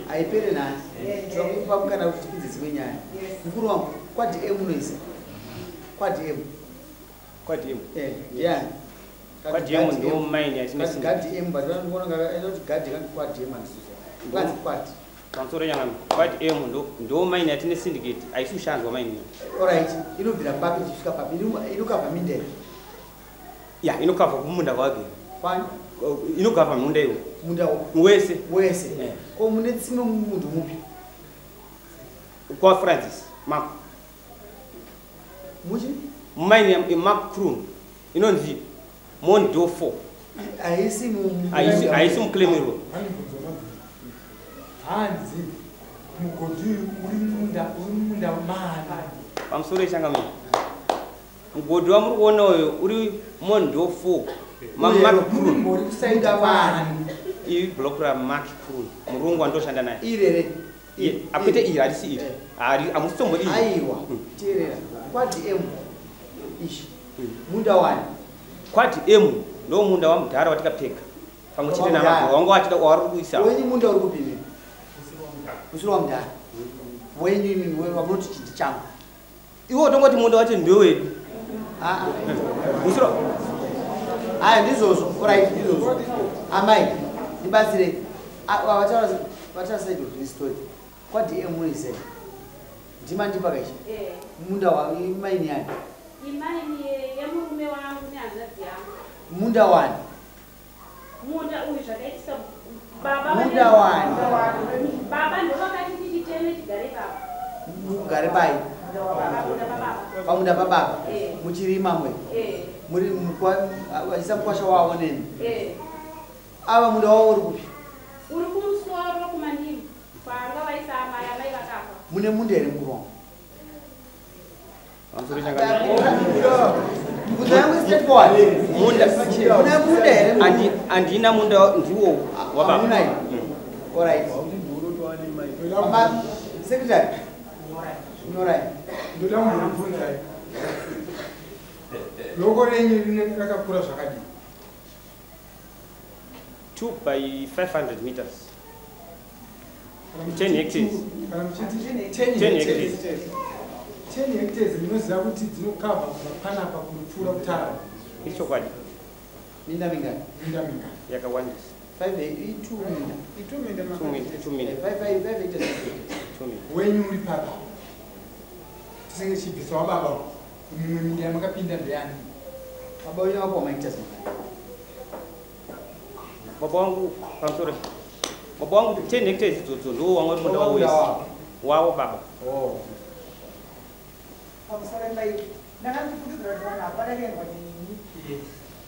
Speaker 3: Haipere nhasi. Tinokupa mukana kuti tipinze dzimwe nyaya. Mukuru wangu, kwa DM unoisa? Kwa DM.
Speaker 1: Kwa DM?
Speaker 3: Ndiani?
Speaker 1: Kwa DM ndo mine yatine
Speaker 3: Kati
Speaker 1: syndicate.
Speaker 3: Gadi M, but vanoona kuti Gadi kanti kwa DM handisizo. Kanzi kwa D.
Speaker 1: Pamusoro nyangano, kwa DM ndo mine yatine syndicate, haisi kushandwa mine iyi.
Speaker 3: Alright, inobvira papi ichisvika papi? Inokavha minda here?
Speaker 1: Ya, inokavha kumunda kwake.
Speaker 3: Kwani?
Speaker 1: Inokavha munda iwo.
Speaker 3: Munda wo?
Speaker 1: Wese.
Speaker 3: Wese. Ko mune tsime munhu mupi?
Speaker 1: Kwa Francis, Mark.
Speaker 3: Muchi?
Speaker 1: Mine ya Mark Kroon. Inonzi Mondo 4.
Speaker 3: Haisi mu
Speaker 1: Haisi muclaimiro.
Speaker 6: Hanzi mugodhi uyu uri munda, uri munda mani.
Speaker 1: Pamusoro echangamire. Mugodhi wamuri kuona uyu uri Mondo 4. Mark Kroon.
Speaker 6: Muri kusaida mani.
Speaker 1: Iri block ra Mark Kroon. Murungu wandoshanda naye.
Speaker 3: Irere.
Speaker 1: Ye, akwete iri harisi iri. Hari amusombo iri.
Speaker 3: Aiwa, teerera. Kwa DM ishi. Munda wani.
Speaker 1: Kwa DM ndo munda wa mudhara watikapfeka. Pamwe chete
Speaker 3: Wa mudhara.
Speaker 1: namabhuku wangu watida wari kuisa.
Speaker 3: Wenyu munda uri kupi imi? Usiri wa mudhara. Wenyu imi wamunoti chindi changu.
Speaker 1: Iwe utongoti munda wacho ndewedu. Usiro.
Speaker 3: Aya ndizvozvo. Alright, ndizvozvo. Amai, ndibatsire. Vataura side of this story. Kwa DM unoisei? Ndima ndipa kaichi. Munda wa imaini yani?
Speaker 7: Imaini yemurume wangu nehanzvadzi yangu.
Speaker 3: Munda wani?
Speaker 7: Munda uyu zvakaitika baba
Speaker 3: Munda wani?
Speaker 7: Baba ndovakati tichiteme tigare ipapo.
Speaker 3: Mugare pai?
Speaker 7: Pamunda pababa.
Speaker 3: Pamunda pababa.
Speaker 7: Eh.
Speaker 3: Muchirima mwe.
Speaker 7: Eh.
Speaker 3: Muri vachisa mukwasha wavo nemi.
Speaker 7: Eh.
Speaker 3: Ava munda wavo uri kupi?
Speaker 7: Uri kumusoro kumandimu kwanga vaisa amai, amai vakafa.
Speaker 3: Mune munda here mukuru wangu? Mubvunzo yangu is straightforward.
Speaker 1: Munda.
Speaker 3: Mune munda here?
Speaker 1: Handina munda, ndiwo wababa.
Speaker 3: Hamuna here? All right. Mama, secretary. Nyorai.
Speaker 6: Ndoda kumbobvunzai. Loko renyu rine rakakura zvakadii?
Speaker 1: 2 by 500 meters. 10 hectares.
Speaker 6: Kana muchiti
Speaker 1: 10
Speaker 6: 10
Speaker 1: hectares.
Speaker 6: hectares. 10 hectares munoziva kuti dzinokavha kubva panapa kunopfuura kutara.
Speaker 1: Ichokwadi.
Speaker 3: Minda mingani?
Speaker 6: Minda mingani?
Speaker 1: Yakawandisa.
Speaker 3: 5 2 minda.
Speaker 8: Itu minda
Speaker 1: 2 minda. 2 minda.
Speaker 3: 5 5 5 hectares.
Speaker 1: 2 minda.
Speaker 6: Wenyu uri papa. Tisenge chibvisa wababa. Mimwe minda yamakapinda ndeyani?
Speaker 3: Baba wenyu wakapuwa mahectares mangani?
Speaker 1: Baba wangu pamusoro. Baba wangu 10 hectares idzodzo ndiwo wanga uri munda
Speaker 3: Baba
Speaker 1: wavo
Speaker 3: munda
Speaker 1: wese.
Speaker 3: wavo.
Speaker 1: Wavo baba.
Speaker 3: Oh.
Speaker 12: Pamusoro imba iyi ndakandifungidzira kuti vanhu hapana kuendwa neni.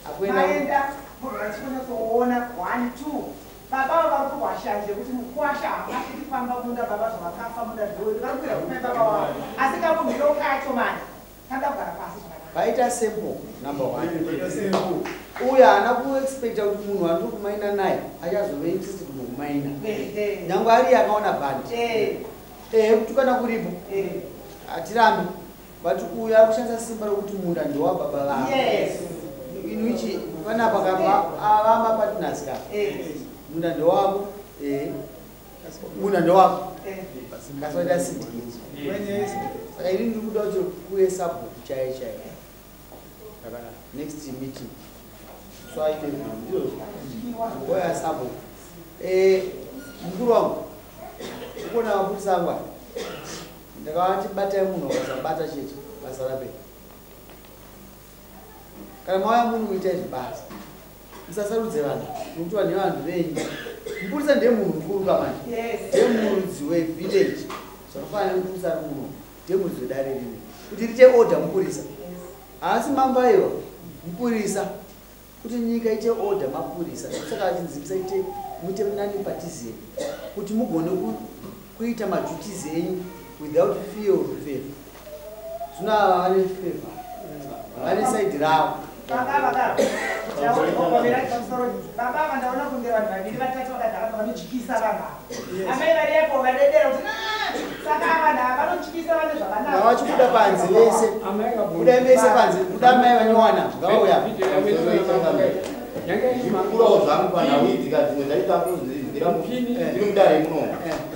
Speaker 3: Akuenda
Speaker 12: Maenda munhu vachikunyatsoona 1 2 baba ava vari kurwashanje kuti mukwasha haasviki pamba munda baba zvavakafa munda ndori vari kukwira kuna baba wavo asi kamumhiro kacho mani kanoda kugara pasi zvakanaka.
Speaker 3: Paita simple number 1. Uyo haana kuexpecta kuti munhu wandiri kumaina naye achazove interested mukumaina. Nyangwe ari akaona bhandi. Ehe, kutukana kuripo. Hatirambi. But uyu ari kushandisa simba rokuti munda ndewababa vavo.
Speaker 12: Yes.
Speaker 3: In which panapa ava mapartners ka. Munda ndewako. Munda ndewako. Kasaita syndicate. Saka ini ndiri kuda kuti kuve sabhuku chaiye chaiye. Next meeting. So I oya sabhuku. Mukuru wangu. Ukuona mapurisa angu aya. Ndakavati batai munhu akasabata chete basa rapera. Kana mauya munhu muitai zvibasa. Musasarudze vanhu nokuti vanhu nevanhu venyu. Mupurisa ndiye munhu mukuru kamanje.
Speaker 12: Yes.
Speaker 3: Ndiye murudzi wevillage. Zvakafanana nemupurisa ari muno. Ndiye murudzi wedare rino. Kuti riite order mupurisa. Haasi mambo aiwa mupurisa. Kuti nyika ite order mapurisa. Saka achinzi musaite muite nani patizeni. Kuti mugone kuita maduties enyu without fear of favor. Zvino ava vane favor. Vane side ravo.
Speaker 12: Baba vaka pamusoro baba ava ndaona kunge vanhu vaviri vatatu vakagara pa vanotyisa vanhu ava. Amai vari apo vadedera kuti "Ah, saka vanhu ava vanotyisa vane zvavanazvo."
Speaker 3: Ngavachibuda panze vese. Budai vese panze. Buda mai vanyowana. Ngavauya.
Speaker 11: Ndikurawo zvangu panhau idzi ka dzimwe dzaita kuzvinzwira tiri mudare muno.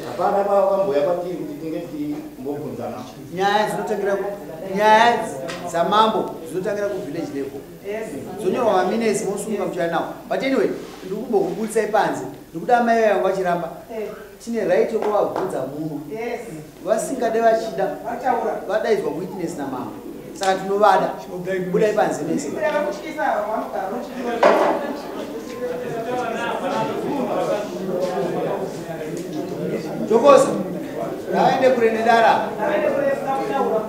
Speaker 11: Hapana pakamboya kwatiri kuti tinge tichimbobvunzana.
Speaker 3: Nyaya dzinotangira nyaya dzamambo dzinotangira kuvillage level. Dzonyorwa maminesi mosunga muchiuya nawo. But anyway, ndiri kumbokubudisai panze. Ndikuda amai vangu vachiramba. Tine right yekuvabvunza muno.
Speaker 12: Yes.
Speaker 3: Vasingade vachida.
Speaker 12: Vataura.
Speaker 3: Vadaidzwa witness namambo. Saka tinovada. Budai panze mese.
Speaker 12: Kuda vakutyisa ava vanogara vanotyisa.
Speaker 3: Jokosa. Ngavaende kure nedara.
Speaker 12: Ngavaende kure kutaura.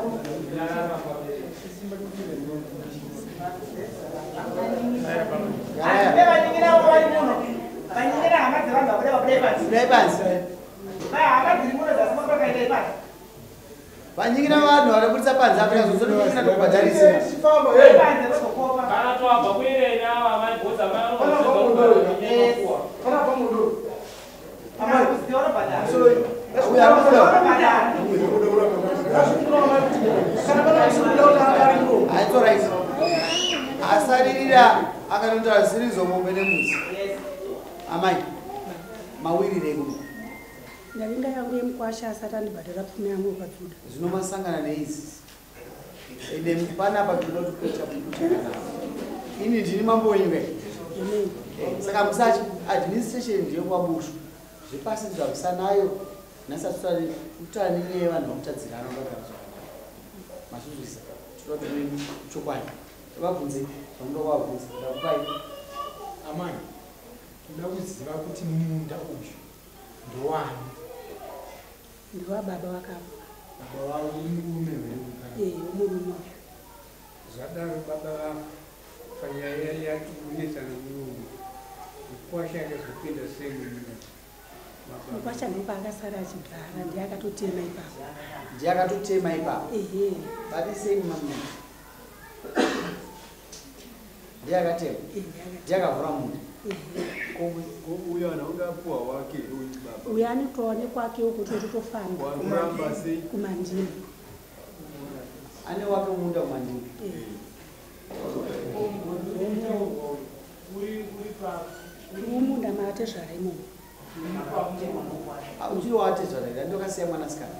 Speaker 12: Asi vanin'ina vavo vari muno. Vanin'ina hama dzevanhu vabuda vabuda panze.
Speaker 3: Budai panze.
Speaker 12: Vai hama dziri muno dzasima kwakaenda panze.
Speaker 3: Vanyingira vanhu vanobudisa panze apa kazozononyingira ndokubhadharisa.
Speaker 12: Panze vozokopa.
Speaker 9: Kana twabva kuireni ava mai bhodza mai
Speaker 3: It's all right. Asaririra akanotaura zvisirizo mombe nemudzi. Amai, mawirirei kuno.
Speaker 13: Ndavinga yangu yemukwasha asati andibhadhara pfuma yangu yekwadzuda.
Speaker 3: Zvino masangana neidzi. Ende panapa tinoda kuti kuita chakanaka. Ini ndini mambo wenyu kai. Saka musachi administration ndiyo kwabushu. Zvepasi zvamusanayo nhasi kutaura nenyaya yevanhu vakutadzirana vakagara zvakanaka. Mazvizwisa tinoda kuti chokwadi. Vabvunze zvamunoda kuvabvunza. Ndakupai.
Speaker 6: Amai, Kuda kuziva kuti munda uyu ndowani.
Speaker 13: Ndewababa vakafa.
Speaker 6: Baba vavo murume here?
Speaker 13: Ee, murume uyu.
Speaker 5: Zvadaro baba vafa panyaya yakunetsana murume. Mukwasha akazopinda sei mumunda?
Speaker 13: Mukwasha ndopaakasara achigara, ndiye akatotema ipapo.
Speaker 3: Ndiye akatotema ipapo.
Speaker 13: Ehe.
Speaker 3: Batisei mumamunda. Ndiye akatema. Ndiye akavhura munda.
Speaker 2: Uyo ana ungapuwa wake uyu baba.
Speaker 13: Uyo anotoone kwake uko totofamba.
Speaker 2: Wakuramba sei?
Speaker 13: Kumandini.
Speaker 3: Ane wake munda kumandini.
Speaker 13: Uri munda maatezvara imomo.
Speaker 3: Uchiri waatezvara here? Ndokasiya mwanasikana.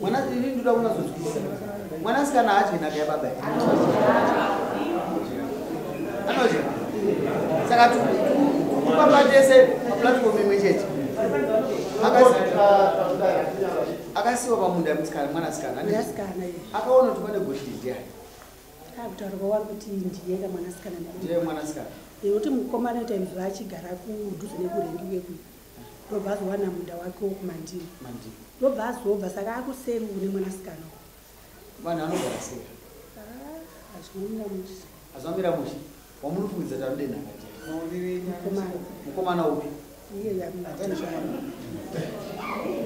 Speaker 3: Mwana ini ndoda kunazonzwisisa. Mwanasikana haadyi nhaka yababa here? Anodya. Saka tukufamba tese paplatform imwe chete. Akasiwa pamunda musikana mwanasikana.
Speaker 13: Mwanasikana iye.
Speaker 3: Akaona kuti pane goridhe ndiani?
Speaker 13: Akutaurwa wari kuti ndiye kamwanasikana.
Speaker 3: Ndiye mwanasikana.
Speaker 13: Nekuti mukomana times achigara kudhuze nekurengi kwekwe. Ndobva azowana munda wake wokumandini.
Speaker 3: Mandini.
Speaker 13: Ndobva azobva saka akuseri kune mwanasikana.
Speaker 3: Vanhu vanogara sei?
Speaker 13: Hazvinomira mushe.
Speaker 3: Hazvinomira mushe. Wamunofungidza kuti anode nhaka ndiani?
Speaker 13: Mukomana.
Speaker 3: Mukomana upi?
Speaker 13: Iye yamuatezvara.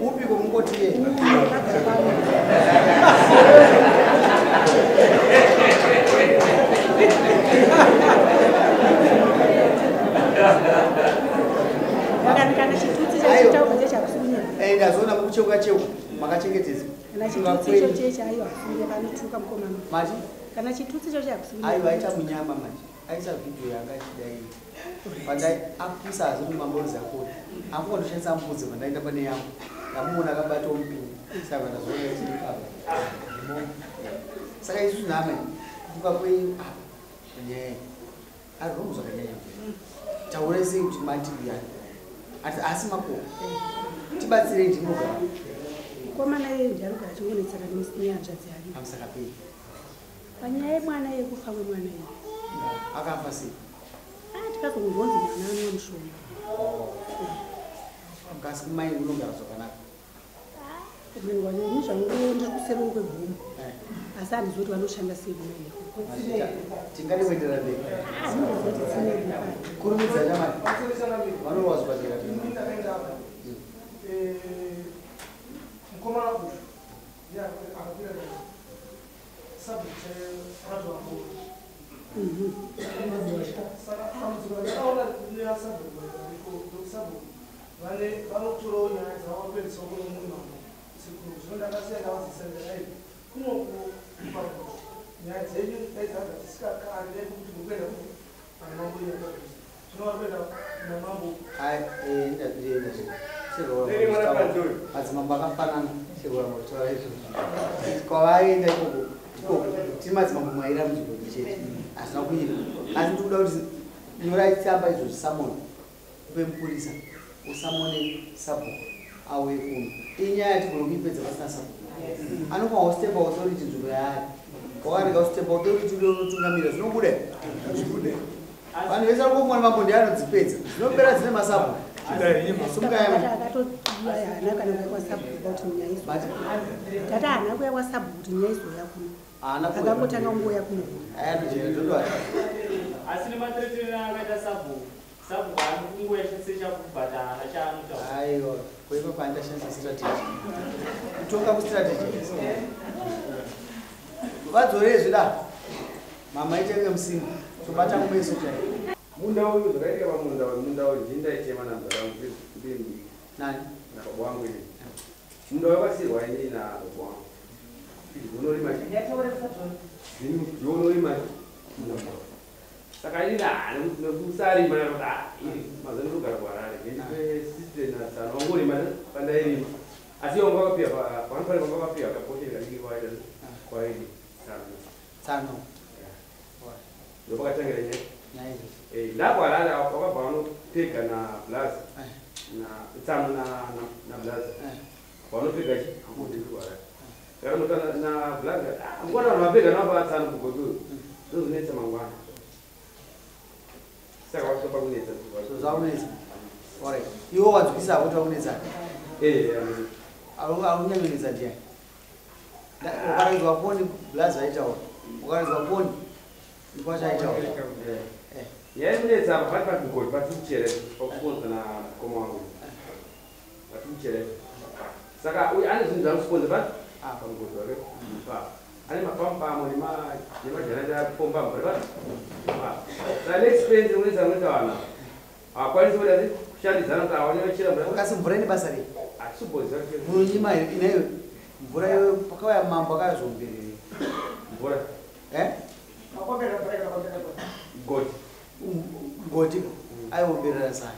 Speaker 3: Upi komungoti iye?
Speaker 13: Akagara pano. Kana chitutsi chachitaurwa chechakusunya.
Speaker 3: Ndazoona mukucheuka cheuka makachengetedzwa.
Speaker 13: Kana chitutsi icho checha aiwa hakusunye panotuka mukomana.
Speaker 3: Mati?
Speaker 13: Kana chitutsi icho chakusunya.
Speaker 3: Aiwa aita munyama manje. Aita video yanga achidai. Pandai akusa hazi kuti mambozi akona. Afunga ndoshandisa mbudzi pandaenda pane yangu. Ndamuona akabata mupini. Saka ndazoona kuti apa. Saka isusu nhama kufuka kwenyu apa. Nyaya. Ari romo zvakanyanya. Taurai sei kuti mati uyani. Asi mako. Tibatsirei ndinogara.
Speaker 13: Mukomana iye ndiye anogara achingonetsana nehanzvadzi yake.
Speaker 3: Hamusakaperi.
Speaker 13: Panyaya yemwana yekufa kwemwana iye.
Speaker 3: Akafa sei?
Speaker 13: Tikazongonzi mwana anwa mushonga.
Speaker 3: Kasi mai unogara zvakanaka.
Speaker 13: Kumeni wacho ini zvangu ndiri kuseri kwegomo. Asi handizivi kuti vanoshanda sei kumeni.
Speaker 3: Tingade kuenderera mberi.
Speaker 13: Handingoziva kuti tsine ripari.
Speaker 3: Kurumidza chamani. Vanorwa zvibhadhera.
Speaker 14: Mukomana uyu ndiye akakwira subject akati Saka dambudziko randakaona nerasabhuku ariko ndokusabhuku vanotorawo nyaya dzavo kuendesa kune mumwe mambo sekuru. Zvino ndakasiya ndavadzidzisa ai kunoku nyaya dzenyu dai dzanga dzisikakari dai kuti mukuenda kupi pana mambo yenyu. Zvino vari kuenda kuna mambo.
Speaker 3: Madzimambo akafanana chegora izvozvo. Kwavaenda ikoko ikoko tiri madzimambo maira munzvimbo chete. Hazvina kuira. Asi ndikuda kuti nyorai tsamba izvozvi samoni upe mupurisa usamone sabhuku auye kuno. Inyaya yatigona kuipedza pasina sabhuku. Anofanwa kustepa authority nzvimbo yaari. Wakarega kustepa authority uri unotungamira zvinobuda. Vanhu vese vari kuona mambo ndiye anodzipedza. Zvinopera dzine masabhuku.
Speaker 13: Akatodiwa haana kana kuuya kwasabhuku kuti nyaya izo. Tata haana kuuya kwasabhuku kuti nyaya izouya kuno. Akangotanga kungouya kuno.
Speaker 9: Asi nemateretere akaita sabhuku. Sabhuku haana sechakubhadhara chaanotaura.
Speaker 3: Aiwa, kuipa paandashandisa strategy. Kutonga kustrategy. Vadzorei zvida. Mama itenge musimu. Tobata kumeso chaiyo.
Speaker 15: Munda uyu zvakaitika pamunda uyu, munda uyu ndini ndaichema namzara wangu ndiri mudiki.
Speaker 3: Nani?
Speaker 15: Nababa wangu ini. Munda wakasirwa inini nababa wangu. Unorima unorima munda wako. Saka inini nekusarima mazuva ndinogara kuHarare. Ndine natsano wangorima pandairima. Asi iwo wanga wakapiwa panofanira wanga wakapiwa kaposheni kadiki kwaita kwaidi tsano.
Speaker 3: Tsano.
Speaker 15: Ndopakatangira nyaya. NdakuHarare wakabva vanopega naBlaza. Tsano naBlaza. Vanopega chi? KuHarare. Saka naBlaza, mukona vanhu vapega navapa tsano mugodhi uyu. Zvozonetsa mangwana. Saka vakutopa kunetsa.
Speaker 3: Zvakunetsa. Alright. Iwe wanzwisisa kuti vakunetsana? Ari kunyanyonetsa ndiani? Ukaraidzwa foni, blazi vaitaura. Ukaraidzwa foni, ndikwacho aitaura.
Speaker 15: Nyaya yekunetsa apa pari pamugodi patiri kuchera, pakuponza namukoma wangu patiri kuchera. Saka uyu ane zvinhu zvaanosiponza pa pamugodi wake pa ane mapampu amwe nemajanati apomba mvura pa. Saka neexpense unetsa unetsa vanhu hakwanisi kuda kushandidzana kuti awane vachera mvura.
Speaker 3: Kasi mvura ine basa rei?
Speaker 15: Hatisiboziva.
Speaker 3: Munonyima ineyo mvura iyoyo, pakauya mambo akazomberere.
Speaker 15: Mvura.
Speaker 3: Eh?
Speaker 15: Godi.
Speaker 3: Godi aiomberera sani?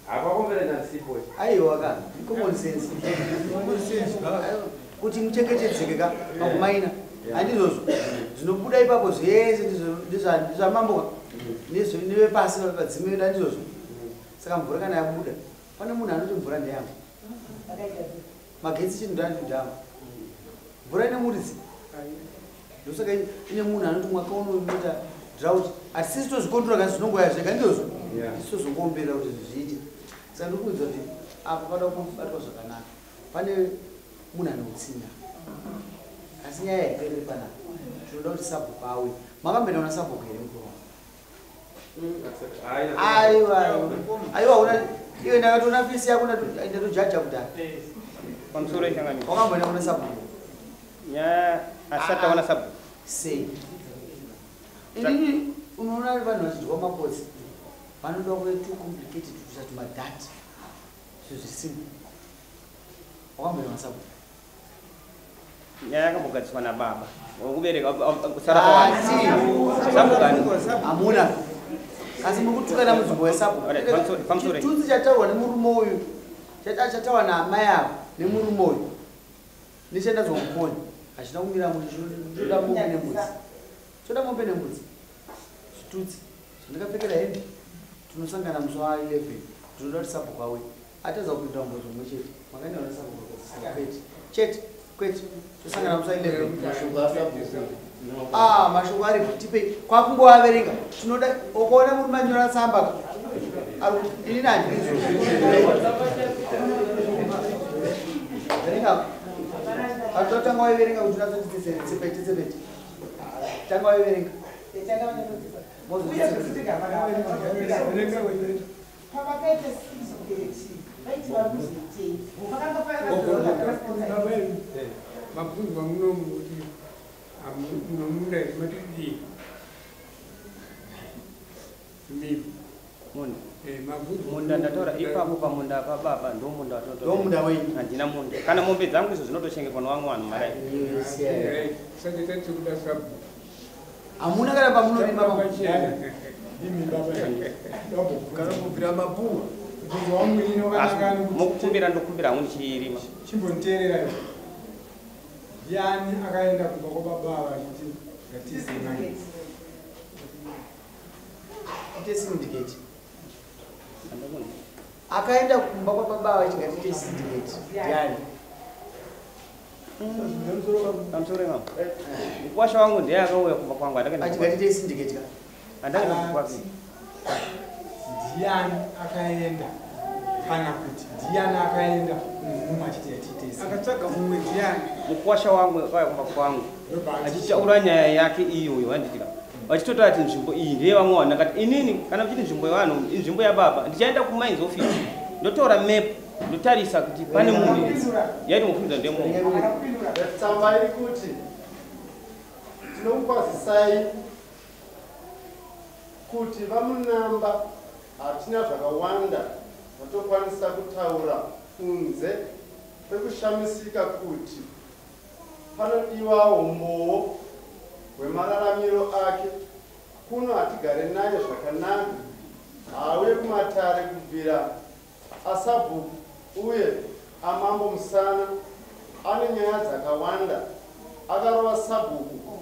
Speaker 15: Hapakomberera nsipo.
Speaker 3: Aiwa ka, common sense kuti muchengetedzeke ka pakumaina, handizvozvo? Zvinobuda ipapo zvese ndezvamambo ka, nevepasi vadzime vedu, handizvozvo? Saka mvura kana yabuda, pane munhu anoti mvura ndeyangu, magetsi chinhu ndandidhama, mvura ine muridzi. Ndosaka ine munhu anoti mwaka uno unoita drought. Hatisisi tozvikontrora kasi zvinongoya zvega, ndizvozvo? Isu tozongoomberera kuti zviite. Saka ndikuudza kuti apa pada kubatwa zvakanaka. Pane munhu ane utsinye, asi nyaya haipereri panapa. Tinoda kuti sabhuku auye. Makamboenda kuna sabhuku here, mukuru wangu? Aiwa, aiwa, una iwe ndakatoona face yako, ndatojaja kudhara.
Speaker 1: Pamusoro ichangamira.
Speaker 3: Wakamboenda kuna sabhuku?
Speaker 1: Nyaya asati awana sabhuku.
Speaker 3: Sei? Inini unoona vanhu vachidyiwa makotsi vanoda kuve too complicated kuisa tumadhati, zvinhu zvisimple. Wakamboenda kuna sabhuku?
Speaker 1: Nyaya yakambogadziswa nababa wekubereka kusara pawanhu.
Speaker 3: Hamuna, asi muri kutukana munzvimbo yesabhuku.
Speaker 1: Pamusoro.
Speaker 3: Chitutsi chataurwa nemurume uyu, chataurwa naamai ava nemurume uyu nechandazwa mufoni hachina kumira mushe. Toda mombe nembudzi, toda mombe nembudzi, zvitutsi zvandakapfekera hembe. Tinosangana musi wa11. Tinoda kuti sabhuku auye atadza kupinda mubvunzo mumwe chete. Makaenda kuna sabhuku? Kwete, chete kwete. Tosangana musi wa11.
Speaker 11: Mashoko asabhuku.
Speaker 3: Ah, mashoko aripo, tipei kwakungoaverenga. Tinoda ukaona murume anyora tsamba ari kuti inini handizvo. Verenga, atotanga waiverenga kuti unatsoti tsepete tsepete. Tanga waiverenga.
Speaker 12: Pavakaita syndicate vaiti vari kuzoitei? Vakanga
Speaker 5: Mabvunzwa munomu kuti munomunda here, matidii mimi?
Speaker 1: Munda.
Speaker 5: Mabvunzwa.
Speaker 1: Munda ndataura ipapo pamunda pababa, ndo munda.
Speaker 3: Ndo munda wenyu.
Speaker 1: Handina munda, kana mombe dzangu izvo zvinotochengetwa nevamwe vanhu marai.
Speaker 5: Saka tati kuda sabhuku.
Speaker 3: Hamuna kana pamunorima?
Speaker 6: Imi baba.
Speaker 2: Kana kubvira mapuwa.
Speaker 6: Mubvunzo wangu ini wakanaka nekuti
Speaker 1: Mukukumbira, ndokumbira hangu ndichirima.
Speaker 6: Chimboniteerera iwe. Ndiani akaenda kumba kwababa ava achiti ngatiise?
Speaker 3: Ite syndicate. Akaenda kumba kwababa vachiti ngatiite syndicate ndiani?
Speaker 1: Pamusoro imamo, mukwasha wangu ndiye akauya kumba kwangu.
Speaker 3: Achiti ngatiite syndicate ka?
Speaker 1: Andakaenda kumba kwake.
Speaker 6: Ndiani akaenda, kana kuti ndiani akaenda mumwe achiti yatiite?
Speaker 8: Akatsvaga mumwe ndiani?
Speaker 1: Mukwasha wangu akauya kumba kwangu achitaura nyaya yake iyoyo, handitika vachitotaura kuti nzvimbo iyi ndeyevamwe vanhu. Ndakati inini kana muchiti nzvimbo yevanhu, inzvimbo yababa, ndichaenda kumines office, ndotora map, ndotarisa kuti pane munhu yaiti mufundza ndemunhu.
Speaker 16: Tsamba iri kuti tinokukwazisai kuti vaMunamba, hatina zvakawanda zvatokwanisa kutaura kunze kwekushamisika kuti panodiwa umbowo hwemararamiro ake kuno. Hatigare naye zvakanaka, haauye kumatare kubvira asabhuku uye amambo Musana. Ane nyaya dzakawanda, akarova sabhuku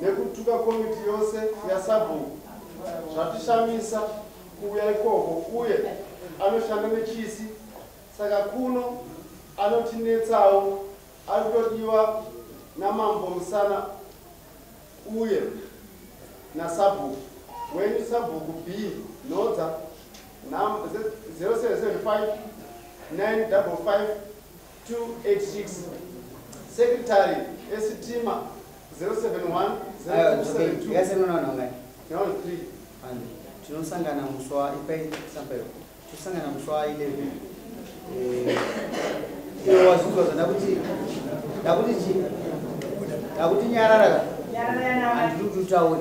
Speaker 16: nekutuka komiti yose yasabhuku. Zvatishamisa kuuya ikoko, uye anoshanda nechisi, saka kuno anotinetsawo. Ari kutodiwa namambo Musana uye nasabhuku wenyu, Sabhuku B Nodza. 0775 955 286. Secretary esitima 071 0272
Speaker 3: yasenonanongai
Speaker 16: 3.
Speaker 3: Tinosangana musi wa ipai sampeyo, tosangana musi wa 11. Iwe wazvinzwa zvandakuti, ndakuti chi, ndakuti nyarara ka, handidi kuti utaure.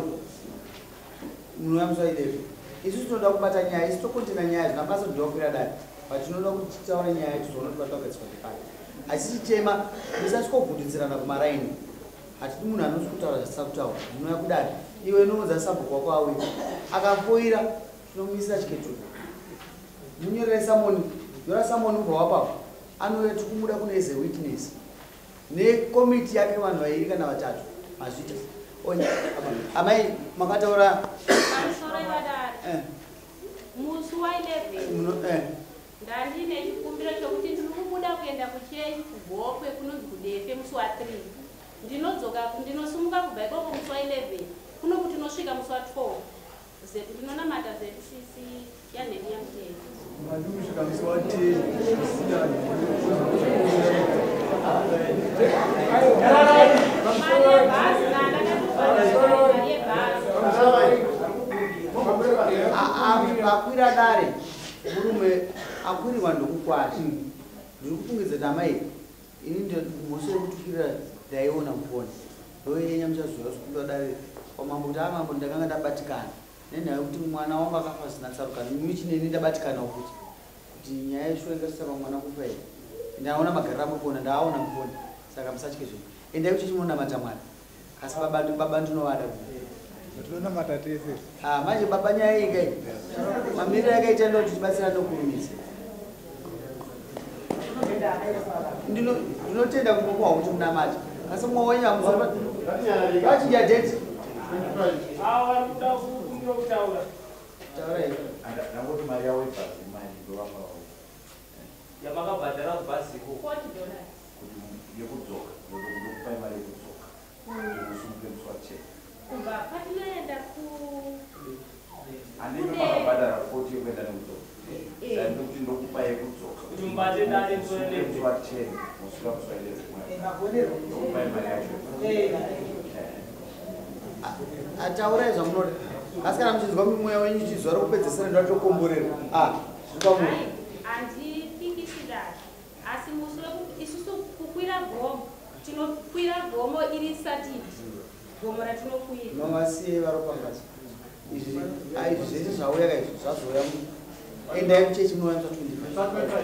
Speaker 3: Munouya musi wa 11. Isusu tinoda kubata nyaya, isu tokontina nyaya, zvina basa kuti ndakwira dare, but tinoda kuti titaure nyaya, tizoona kuti patagadziwa ndepari. Asi chichema musasvikobvundutsirana kumaraini. Hatidi munhu anosi kutaura zvatisina kutaura. Munouya kudare, iwe inoudza sabhuku wako auya, akafoira tinomuisira chiketuro. Munyorere samoni, nyora samoni ubva wapapo, anouya, tikumuda kune as a witness nekomiti yake, vanhu vairi kana vatatu. Mazvita. Amai, makataura.
Speaker 7: Pamusoro ivadare. Musi wa11 ndandine chikumbiro chokuti ndiri kubuda kuenda kuchechi kuGokwe, kunonzi kuDefe, musi wa3. Ndinodzoka, ndinosumuka kubva ikoko musi wa11 kuno kuti tinosvika musi wa12. Ndinonamata ZCC yaNhemiya Mutei.
Speaker 2: Mandi kusvika musi wa10 kusiyana.
Speaker 7: Mari yebhasi nandakatobhadhara mari yebhasi.
Speaker 3: Akwira dare murume akwirirwa ndokukwasha. Ndiri kufungidza kuti amai, ini mhosva yekutukirira ndaiona mufoni ndoyenya, muchazuva sikuda dare kwamambo kuti amambo, ndakanga ndabatikana nenhau yekuti mwana wangu akafa zvisina tsarukano, michineni ndabatikanawo kuti nyaya yeshuwa ingasisa pamwana kufa here. Ndaona magariro amuri, ndaaona mufoni, saka musatye zvenyu, endai kuchechi munonamata Mwari. Asi baba ndinovada.
Speaker 6: Tinonamata tese.
Speaker 3: Ah, manje baba, nyaya iyi kai mamiriro yakaita ndoti tibatsira ndokurumidza. Ndinotenda kumukohwa kuti munamata, asi mumwe wenyu hamusvachinja date.
Speaker 9: Ava vari kuda kukumbira kutaura.
Speaker 3: Taurai.
Speaker 11: Ndangoti mari yavo ibhazi, mari ndovapa
Speaker 9: yamakabhadhara kubhaziko.
Speaker 7: $40.
Speaker 11: Kuti yekudzoka, ndokupai mari yekudzoka kuti musumuke musi wa10.
Speaker 7: Kubva patinoenda ku
Speaker 11: Handimi makabhadhara 40 yekuenda nekudzoka? Saka ndikuti ndokupa yekudzoka.
Speaker 9: Kuti mubate dare musi wa11.
Speaker 11: Musi wa10, musvika musi wa11, ndokupai mari yacho.
Speaker 3: Ataurai zvamunoda, asi kana muchinzwa mumweya wenyu chizwa rokupedzesera, ndatokomborera zviri pamuri.
Speaker 7: Hai, handipikisi dare, asi musi isusu kukwira gomo, tinokwira gomo iri satidi, gomo ratinokwira.
Speaker 3: Novasiye varopambadzo izvi. Izvi zvese zvauya ka, izvi zvazouya. Endai kuchechi, munouya musi wa25.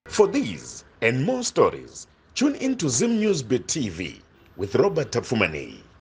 Speaker 17: For these and more stories, tune in to Zim News Bit TV with Robert Tafumani.